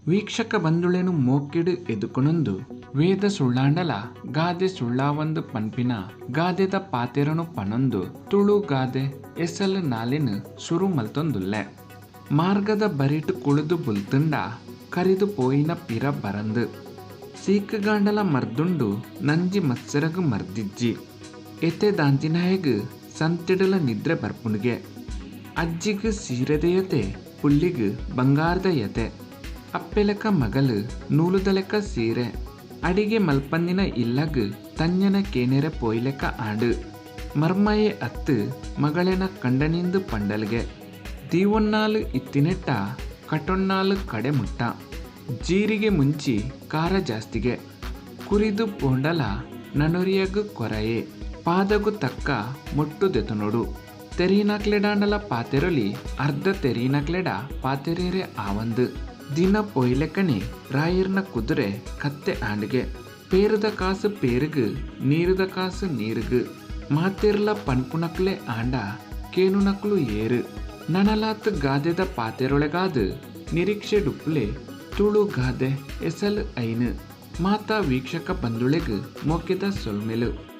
ವೀಕ್ಷಕ ಬಂಧುಳೆನು ಮೋಕೆಡ್ ಎದುಕೊನೊಂದು ವೇದ ಸುಳ್ಳಾಂಡಲ ಗಾದೆ ಸುಳ್ಳಾವಂದ್ ಪನ್ಪಿನ ಗಾದೆದ ಪಾತೆರೊನು ಪನೊಂದು ತುಳು ಗಾದೆ ಎಸಲ್ ನಾಲೆನ್ ಸುರು ಮಲ್ತೊಂದುಲ್ಲೆ. ಮಾರ್ಗದ ಬರಿಟ್ ಕುಳುದು ಬುಲ್ತುಂಡ ಕರಿದ್ ಪೋಯಿನ ಪಿರ ಬರಂದ್. ಸೀಕ್ಗಾಂಡಲ ಮರ್ದುಂಡು ನಂಜಿ ಮತ್ಸರಗ್ ಮರ್ದಿಜ್ಜಿ. ಎತೆ ದಾಂತಿನಾಯಗ್ ಸಂತೆಡುಲ ನಿದ್ರೆ ಬರ್ಪುಂಡುಗೆ. ಅಜ್ಜಿಗ್ ಸೀರೆದ ಯತೆ ಪುಲ್ಲಿಗ್ ಬಂಗಾರ್ದ ಯತೆ. ಅಪ್ಪೆಲೆಕ ಮಗಲ್ ನೂಲುದಲೆಕ ಸೀರೆ. ಅಡಿಗೆ ಮಲ್ಪಂದಿನ ಇಲ್ಲಗ್ ತಂಞನ ಕೇನೆರೆ ಪೋಯಿಲೆಕ ಆಂಡ್. ಮರ್ಮಯೆ ಅತ್ತ್ ಮಗಳೆನ ಕಂಡನಿಂದ್ ಪಂಡಲ್ಗೆ. ದೀವೊನ್ನಾಲ್ ಇತ್ತಿನೆಟ್ಟ ಕಟೊನ್ನಾಲ್ ಕಡೆ ಮುಟ್ಟ. ಜೀರಿಗೆ ಮುಂಚಿ ಕಾರ ಜಾಸ್ತಿಗೆ. ಕುರಿದ್ ಪೋಂಡಲ ನನೊರಿಯಗ್ ಕೊರಯೆ. ಪಾದೊಗು ತಕ್ಕ ಮೊಟ್ಟು ದೆತೊನೊಡು. ತೆರಿನಾಕ್ಲೆಡಾಂಡಲ ಪಾತೆರೊಲಿ ಅರ್ಧ ತೆರಿನಾಕ್ಲೆಡ ಪಾತೆರ್ಯೆರೆ ಆವಂದ್. ದಿನ ಪೋಯಿಲೆಕನೆ ರಾಯೆರ್ನ ಕುದುರೆ ಕತ್ತೆ ಆಂಡ್ಗೆ. ಪೇರ್ದ ಕಾಸ್ ಪೇರ್ಗ್ ನೀರ್ದ ಕಾಸ್ ನೀರ್ಗ್. ಮಾತೆರ್ಲ ಪನ್ಪುನಕ್ಲೆ ಆಂಡ ಕೇನುನಕ್ಲು ಏರ್. ನನಲಾತ್ ಗಾದೆದ ಪಾತೆರೊಲೆಗಾದ್ ನಿರೀಕ್ಷೆಡುಪ್ಪುಲೆ ತುಳು ಗಾದೆ ಎಸಲ್ ಐನ್. ಮಾತಾ ವೀಕ್ಷಕ ಬಂಧುಳೆಗ್ ಮೋಕೆದ ಸೊಲ್ಮೆಲು.